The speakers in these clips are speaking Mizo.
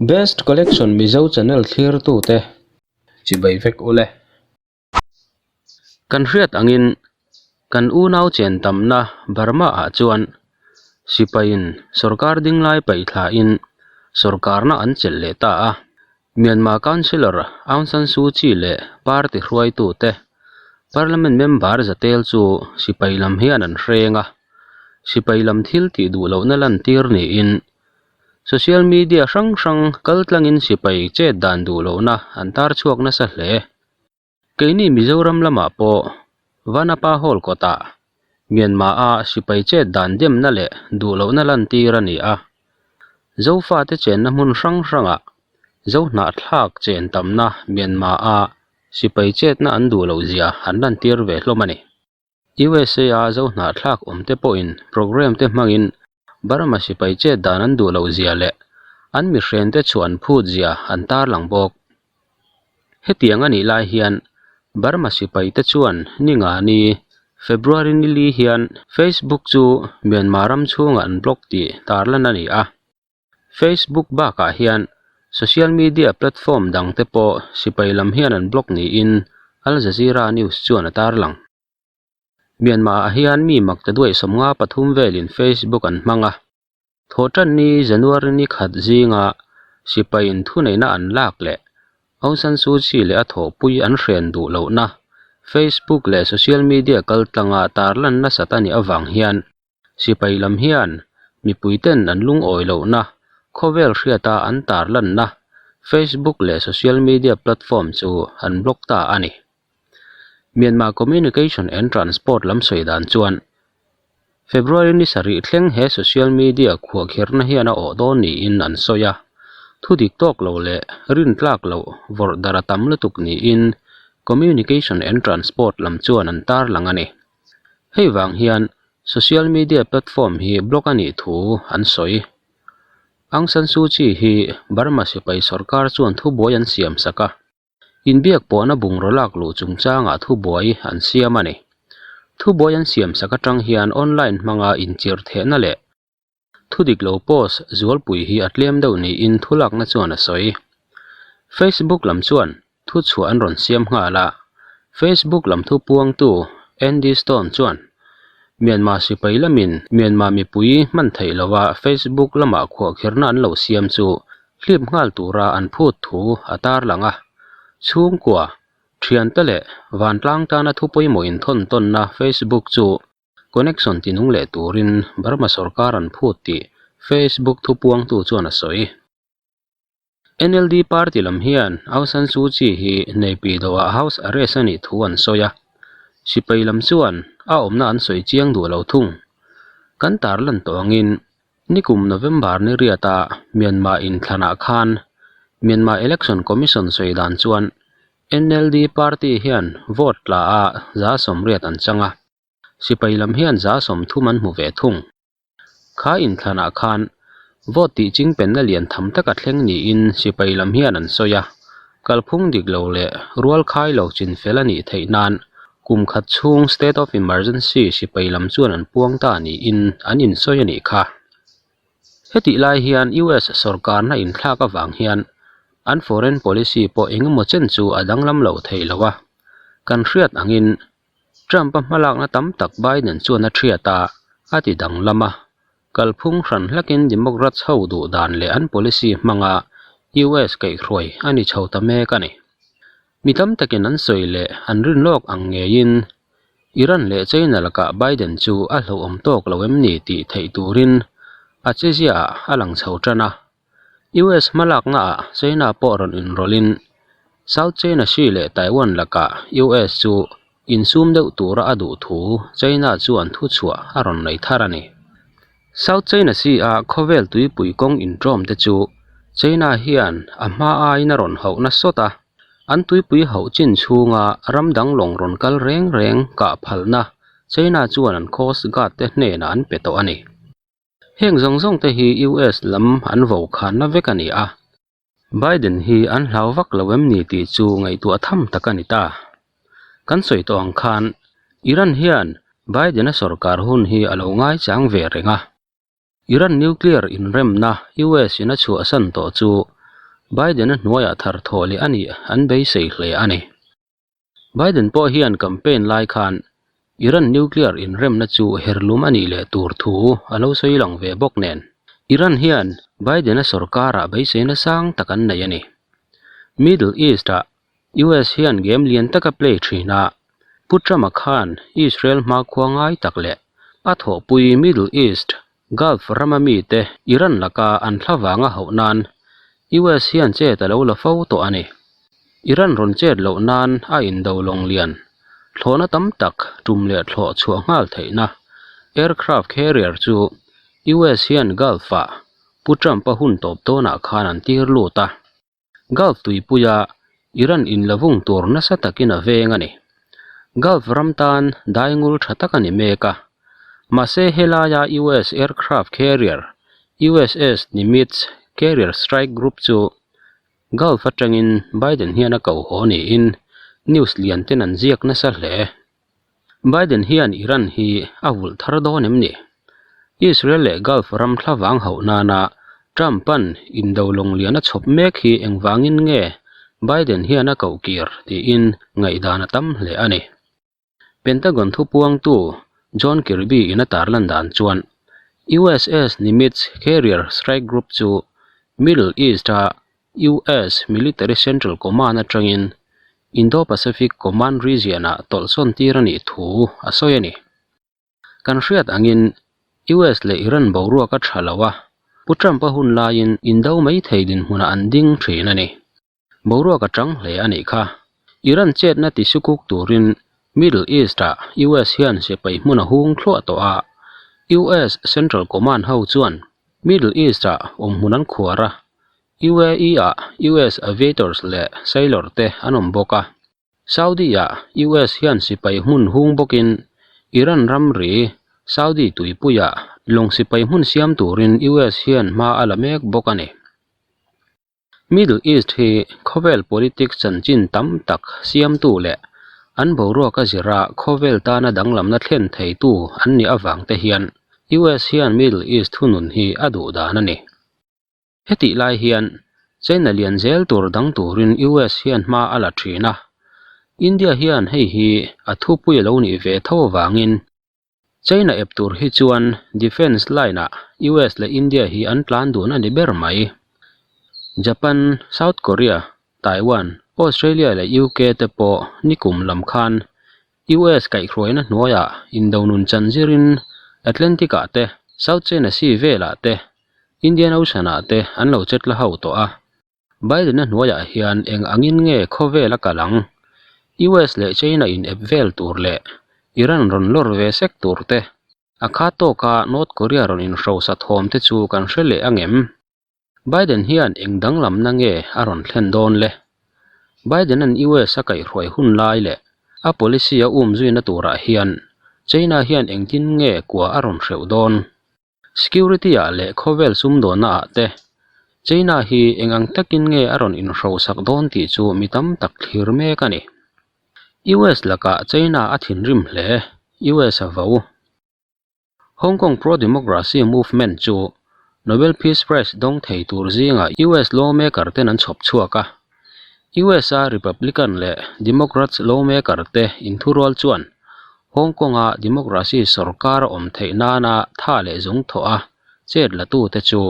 Best Collection Mizo channel thlirtute chibai vek ule. Kan hriat angin kan unau chen tamna Burma ah chuan sipaiin sorkar dinglai paih thlain sorkarna an chelh leh ta a. Myanmar Councillor Aung San Suu Kyi leh party hruaitute Parliament member zatel chu sipai lam hian an hreng a, sipai lam thil tih duh lohna lantir niin social media hrang hrang kaltlangin sipai chet dan duh lohna an tar chhuak nasa hle. Keini Mizoram lamah pawh Vanapa Hall kawtah Myanmar-a sipai chet dan demna leh duh lohna lantir a ni a. Zofate chenna hmun hrang hrangah Zo hnahthlak chen tamna Myanmar-a sipai chetna an duh loh zia an lantir ve hlawm a ni. USA-a Zo hnahthlak awmte pawhin programme te hmangin Burma sipai chet dan an duh loh zia leh an mihrente chhuah an phut zia an tarlang bawk. Hetiang a nih lai hian Burma sipai te chuan ni nga ni February ni li hian Facebook chu Myanmar ram chhungah an block tih tarlan a ni a. Facebook bakah hian social media platform dang te pawh sipai lam hian an block niin Al Jazeera News chuan a tarlang. Myanmar ah hian mi mak ta duaih 53 velin Facebook an hmang a. Thawhtanni January ni khat zinga sipaiin thuneihna an lak leh Aung San Suu Kyi leh a thawhpui an hren duh lohna Facebook leh social media kaltlanga tarlan nasat a nih avang hian Sipai lam hian mipuiten an lungawi lohna khawvel hriata an tarlanna Facebook leh social media platform chu an block ta a ni. Myanmar Communication and Transport lam sawi dan chuan February ni sarih thleng he social media khuahkhirhna hian a awh dawn niin an sawi a, thu dik tawk lo leh rintlak loh vawrh darh a tam lutuk niin Communication and Transport lam chuan an tarlang a ni. Hei vang hian social media platform hi block a nih thu an sawi. Aung San Suu Kyi hi Burma sipai sorkar chuan thubuai an siam sak a, inbiak pawhna bungraw lak luh chungchangah thubuai an siam a ni. Thubuai an siam sak atang hian online hmanga inchirh thehna leh Thu dik lo post zualpui hi a tlem deuh niin thulakna chuan a sawi. Facebook lam chuan thu chhuah an rawn siam nghal a, Facebook lam thu puangtu Andy Stone chuan Myanmar sipai lamin Myanmar mipui hman theih lova Facebook lamah khuahkhirhna an lo siam chu hlip nghal tura an phut thu a tarlang a, chhungkua, thiante leh vantlang tana thu pawimawh inthawntawnna Facebook chu Connection ti nung leh turin Burma sorkar an phut tih Facebook thupuangtu chuan a sawi. NLD party lam hian Aung San Suu Kyi hi Naypyidaw ah house arrest a nih thu an sawi a, sipai lam chuan a awmna an sawi chiang duh lo thung. Kan tarlan tawh angin nikum November ni riata Myanmar inthlanah khan Myanmar Election Commission sawi dan chuan NLD party hian vote tla ah 80% an chang a. Sipai lam hian 30% an hmu ve thung. Kha inthlanah khan vote tih chingpenna lian tham taka thleng niin sipai lam hian an sawi a, kalphung dik lo leh rual khai lo chinfel a nih theih nan kum khat chhung state of emergency sipai lam chuan an puang ta niin an insawi a nih kha. Hetih lai hian US sawrkarna inthlak avang hian an foreign policy pawh engemaw chen chu a danglam lo thei lo a, kan hriat angin Trump-a hmalakna tam tak Biden chuan a thiat a, a ti danglam a. Kalphung hran hlakin Democrats ho duh dan leh an policy hmanga US kaihhruai a ni chho ta mek a ni. Mi tam takin an sawi leh an rin lawk ang ngeiin Iran leh China lakah Biden chu a hlauhawm tawk lo em ni tih theih turin a cheziaah a lang chho tan a. US hmalakna ah China pawh rawn inrawlhin South China Sea leh Taiwan lakah US chu insum deuh tura a duh thu China chuan thuchhuah a rawn nei thar a ni. South China Sea a khawvel tuipui kawng inṭawm te chu China hian a hma aiin a rawn hauh nasawt a, an tuipui hauh chin chhunga ram dang lawng rawn kal reng reng kah phalna China chuan an Coast Guard te hnenah an pe tawh a ni. Heng zawng zawng te hi US lam an vo khanna vek a ni a. Biden hi an hlau vak lo em ni tih chu ngaihtuah tham tak a ni ta. Kan sawi tawh ang khan Iran hian Biden-a sorkar hun hi a lo ngaichang ve reng a. Iran nuclear inremna US in a chhuahsan tawh chu. Biden-a hnuaiah thar thawh leh a nih an beisei hle a ni. Biden pawh hian campaign lai khan Iran nuclear inremna chu herlum a nih leh tur thu a lo sawi lang ve bawk nen, Iran hian Biden-a sorkarah beiseina sang tak an nei a ni. Middle East-ah US hian game lian tak a play thin a, Pu Trump-a khan Israel hmakhua ngai tak leh a thawhpui Middle East Gulf rama mite Iran laka an thla vanga hauh nan US hian chet a lo la fo tawh a ni. Iran rawn chet loh nan a indo lawng lian thlawhna tam tak tum leh thlawh chhuah nghal theihna aircraft carrier chu US hian Gulf-ah Pu Trump-a hun tawp dawnah khan an tir lut a. Gulf tuipuia Iran inlavung tur nasa takin a veng a ni. Gulf ram tan daingul tha tak a ni mek a. Mahse helaia US aircraft carrier USS Nimitz Carrier Strike Group chu Gulf atangin Biden hian a ko haw niin news lian ten an ziak nasa hle. Biden hian Iran hi a vulh thar dawn em ni? Israel leh Gulf ram thlavang hauh nana Trump-a'n indo lawng lian a chhawp mek hi engvangin nge Biden hian a koh kir tiin ngaihdan a tam hle a ni. Pentagon thupuangtu John Kirby in a tarlan dan chuan USS Nimitz Carrier Strike Group chu Middle East-a US Military Central Command atangin Indo-Pacific Command Region-ah tawlhsawn tir a nih thu a sawi a ni. Kan hriat angin US leh Iran boruak a tha lo a, Pu Trump-a hun laiin indo mai thei dinhmunah an ding thin a ni. Boruak a tang hle a nih kha. Iran chetna ti sukuk turin Middle East-ah US hian sipai hmun a hung thluah tawh a, US Central Command ho chuan Middle East-ah awmhmun an khuar a, UAE-ah US aviators leh sailor te an awm bawk a. Saudi-ah US hian sipai hmun hung bawkin Iran ramri Saudi tuipuiah lawng sipai hmun siam turin US hian hma a la mek bawk a ni. Middle East hi khawvel politics chanchin tam tak siamtu leh an boruak a zira khawvel tana danglamna thlen theitu an nih avang te hian US hian Middle East thunun hi a duh dan a ni. Hetih lai hian China lian zel tur dang turin US hian hma a la thin a, India hian hei hi a thupui a lo nih ve tho avangin China ep tur hi chuan defence line ah US leh India hi an tlan dun a ni ber mai. Japan, South Korea, Taiwan, Australia leh UK te pawh nikum lam khan US kaihhruaina hnuaiah indonun chanzirin Atlantic ah te, South China Sea velah te, Indian Ocean ah te an lo chet la ho tawh a. Biden-a hnuaiah hian eng angin nge khawvel a kal ang? US leh China in ep vel tur leh Iran rawn lawr ve sek tur te, a kha tawka North Korea rawn inhrosa thawm te chu kan hre leh angem? Biden hian eng danglamna nge a rawn thlen dawn le? Biden-a'n US a kaihhruai hun lai leh a policy a umzuina turah hian China hian engtin nge kua a rawn hreuh dawn? Security-ah leh khawvel sumdawnnaah te China hi eng ang takin nge a rawn inhrosak dawn tih chu mi tam tak thlir mek a ni. US lakah China a thinrim hle, US a vo. Hong Kong pro-democracy movement chu Nobel Peace Prize dawng thei tur zingah US lawmaker ten an chhawp chhuak a. US-a Republican leh Democrats lawmaker te inthurual chuan Hong Kong-a democracy sorkar a awm theih nana tha leh zung thawh a chet latute chu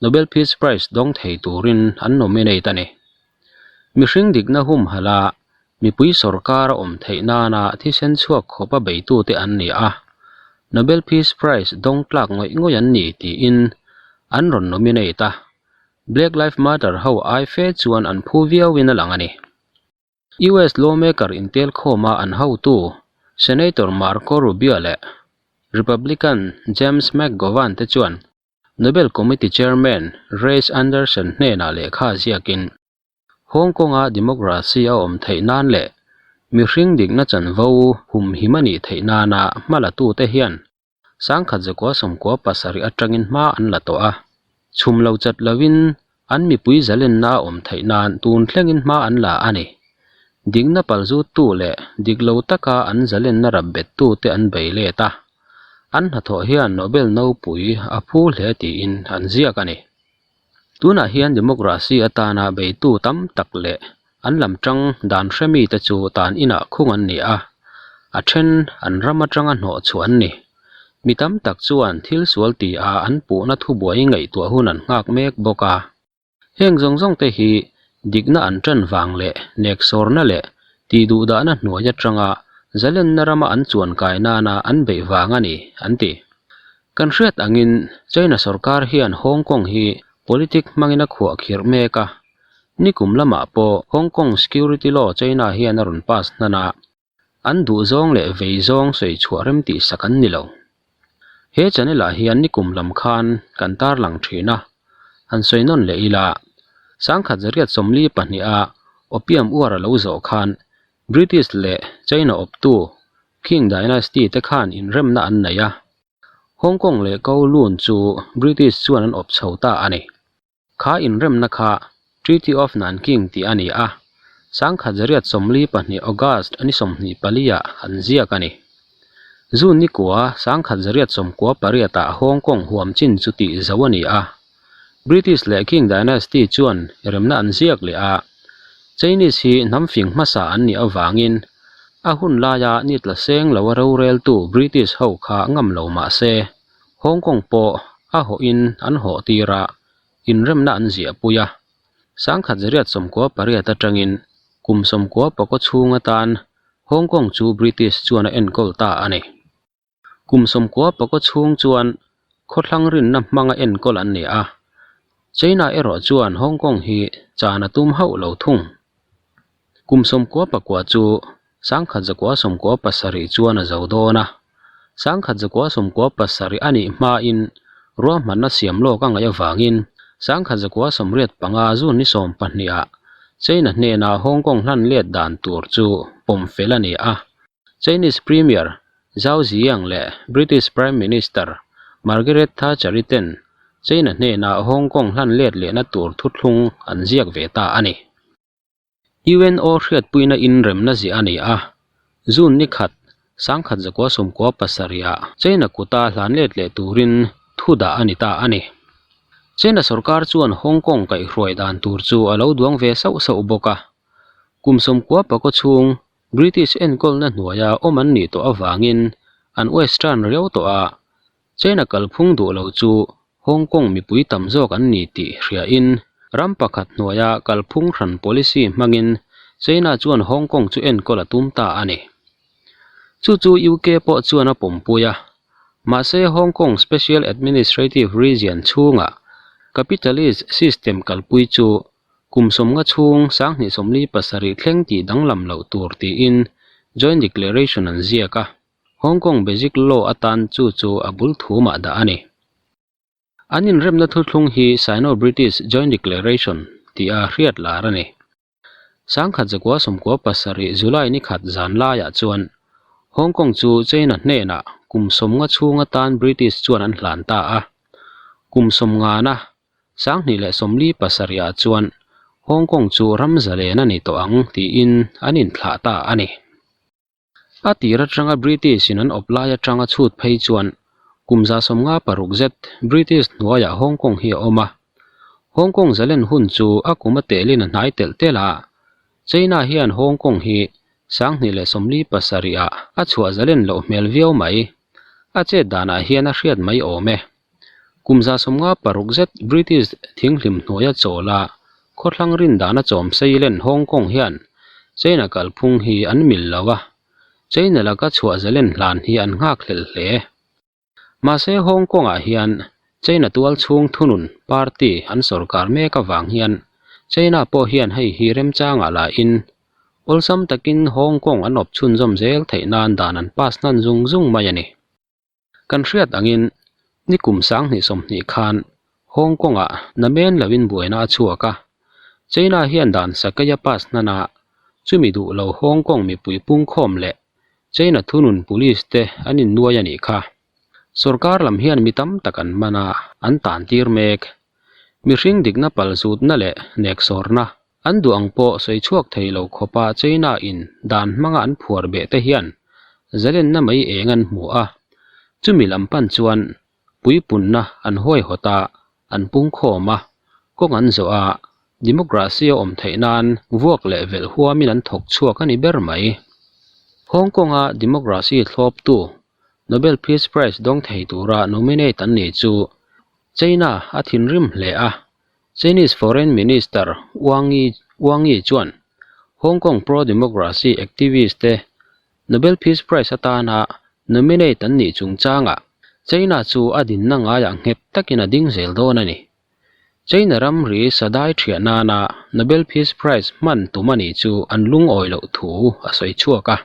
Nobel Peace Prize dawng thei turin an nominate a ni. Mihring dikna humhalh a mipui sorkar a awm theih nana thisen chhuak khawpa beitute an ni a, Nobel Peace Prize dawng tlak ngawih ngawih an ni tiin an rawn nominate a. Black Life Matter ho ai fe chuan an phu viauin a lang a ni. US lawmaker intelkhawma an hotu Senator Marco Rubio leh Republican James McGovern te chuan Nobel Committee Chairman Reiss Anderson hnenah lehkha ziakin Hong Kong-a democracy a awm theih nan leh mihring dikna chanvo humhim a nih theih nana hma latute hian Sangkhat zakua sawmkua pasarih atangin hma an la tawh a, chhum lo chat lovin an mipui zalenna a awm theih nan tun thlengin hma an la a ni. Dikna palzuttu leh dik lo taka an zalenna rap bettute an bei let a, an hnathawh hian Nobel Nopui a phu hle tiin an ziak a ni. Tunah hian democracy atana beitu tam tak leh an lam tang dan hre mite chu tan inah khung an ni a, a then an ram atanga hnawh chhuah an ni. Mi tam tak chuan thil sual ti a an puhna thubuai ngaihtuah hun an nghak mek bawk a. Heng zawng zawng te hi dikna an tan vang leh neksawrna leh tihduhdahna hnuai atanga zalenna rama an chuan kai nana an beih vang a ni, an ti. Kan hriat angin China sorkar hian Hong Kong hi politic hmangin a khuah khirh mek a, nikum lamah pawh Hong Kong Security Law China hian a rawn pass hnan a, An duhzawng leh veizawng sawi chhuah rem tih sak an ni lo. He channel ah hian nikum lam khan kan tarlang thin a, han sawi nawn leh ila, sangkhat zariat 42 a opium uar a lo zawh khan British leh China awptu Qing Dynasty te khan inremna an nei a, Hong Kong leh Kowloon chu British chuan an awp chho ta a ni. Kha inremna kha Treaty of Nanking tih a ni a, sangkhat zariat 42 August ni 24 ah an ziak a ni. June ni kua sangkhat zariat 98 ah Hong Kong huam chin chu tih zo a ni a. British leh Qing Dynasty chuan remna an ziak leh a, Chinese hi hnam fing hmasa an nih avangin a hun laia ni tla seng lo a roreltu British ho kha ngam lo mah se, Hong Kong pawh a hawhin an hawh tir a, inremna an ziahpui a. Sangkhat zariat 98 atangin kum 95 chhung atan Hong Kong chu British chuan a enkawl ta a ni. Kum 95 chhung chuan khawthlang rinna hmanga enkawl an ni a. China erawh chuan Hong Kong hi chan a tum hauh lo thung. Kum 99 chu 1997 chuan a zo dawn a, 1997 a nih hmain ruahmanna siam lawk a ngaih avangin 1985 June ni 12 ah China hnenah Hong Kong hlan let dan tur chu pawm fel a ni a. Chinese Premier Zhao Ziyang leh British Prime Minister Margaret Thatcher-i ten China hnenah Hong Kong hlan let lehna tur thuthlung an ziak ve ta a ni. UNO hriatpuina inremna ziah a ni a, June ni khat, 1997 ah China kuta hlan let leh turin thu dah a ni ta a ni. China sorkar chuan Hong Kong kaihhruai dan tur chu a lo duang ve sauh sauh bawk a, kum 90 chhung British enkawlna hnuaia awm an nih tawh avangin an Western riau tawh a, China kalphung duh lo chu Hong Kong mipui tam zawk an ni tih hriain ram pakhat hnuaia kalphung hran policy hmangin China chuan Hong Kong chu enkawl a tum ta a ni. Chu chu UK pawh chuan a pawmpui a. Mahse Hong Kong Special Administrative Region chhungah capitalist system kalpui chu kum 50 chhung 2047 thleng tih danglam loh tur tiin Joint Declaration an ziak a. Hong Kong Basic Law atan chu chu a bul thumah dah a ni. An inremna thuthlung hi Sino-British Joint Declaration tia hriat lar a ni. 1997 July ni khat zan laiah chuan Hong Kong chu China hnenah kum 50 chhung atan British chuan an hlan ta a. Kum 50na 2047 ah chuan Hong Kong chu ram zalen a ni tawh ang tiin an inthlah ta a ni. A tir atanga British in an awp lai atanga chhut phei chuan kum 56 zet British hnuaiah Hong Kong hi a awm a. Hong Kong zalen hun chu a kum a telin a hnai telh telh a, China hian Hong Kong hi 2047 ah a chhuah zalen loh hmel viau mai. A chet danah hian a hriat mai awm e. Kum 56 zet British thinghlim hnuaia chawl a, khawthlang rin dana chawm seilen Hong Kong hian China kalphung hi an mil lo a, China laka chhuah zalen hlan hi an nghak hlelh hle. Mahse Hong Kong ah hian China tual chhung thunun party an sorkar mek avang hian China pawh hian hei hi remchangah la in awlsam takin Hong Kong an awp chhunzawm zel theih nan dan an pass hnan zung zung mai a ni. Kan hriat angin ni kum 2020 khan Hong Kong-ah namen loin buaina a chhuak a, China hian dan sakeia pass hnana chumi duh lo Hong Kong mipui pungkhawm leh China thunun police te an innuai a nih kha. Sorkar lam hian mi tam tak an man a, an tan tir mek. Mihring dikna palzutna leh neksawrna an duh ang pawh sawi chhuak thei lo khawpa China in dan hmanga an phuar beh te hian zalenna mai eng an hmu a, chumi lam pan chuan puipunna an huaihawt a, an pungkhawm a. Kawng an zawh a, democracy a awm theih nan vuak leh velh huamin an thawk chhuak a ni ber mai. Hong Kong-a democracy thlawptu Nobel Peace Prize dawng thei tura nominate an ni chu China a thinrim hle a, Chinese Foreign Minister Wang Yi Wang Yi chuan Hong Kong pro-democracy activist te Nobel Peace Prize atana nominate an nih chungchangah China chu a dinna ngaiah nghet takin a ding zel dawn a ni. China ramri sadai thiah nana Nobel Peace Prize hman tum a nih chu an lungawi loh thu a sawi chhuak a.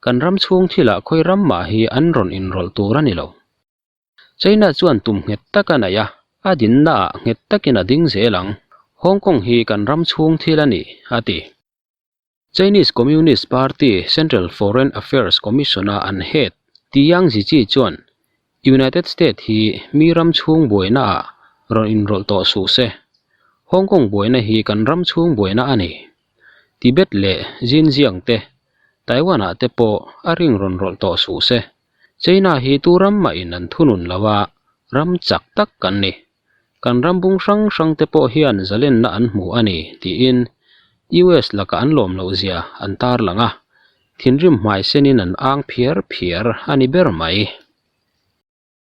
Kan ram chhung thilah khawi ram mah hi an rawn inrawlh tur a ni lo. China chuan tum nghet tak a nei a, a dinnaah nghet takin a ding zel ang. Hong Kong hi kan ram chhung thil a ni, a ti. Chinese Communist Party Central Foreign Affairs Commission-a an head Tiang Ziqi chuan United States hi mi ram chhung buainaah rawn inrawlh tawh suh se. Hong Kong buaina hi kan ram chhung buaina a ni. Tibet leh Xinjiang te, Taiwan-ah te pawh a ring rawn rawlh tawh suh se. China hi tu ram mahin an thunun lo a, ram chak tak kan ni. Kan ram bung hrang hrang te pawh hian zalenna an hmu a ni, tiin US laka an lawm loh zia an tarlang a, thinrim hmai senin an ang phiar phiar a ni ber mai.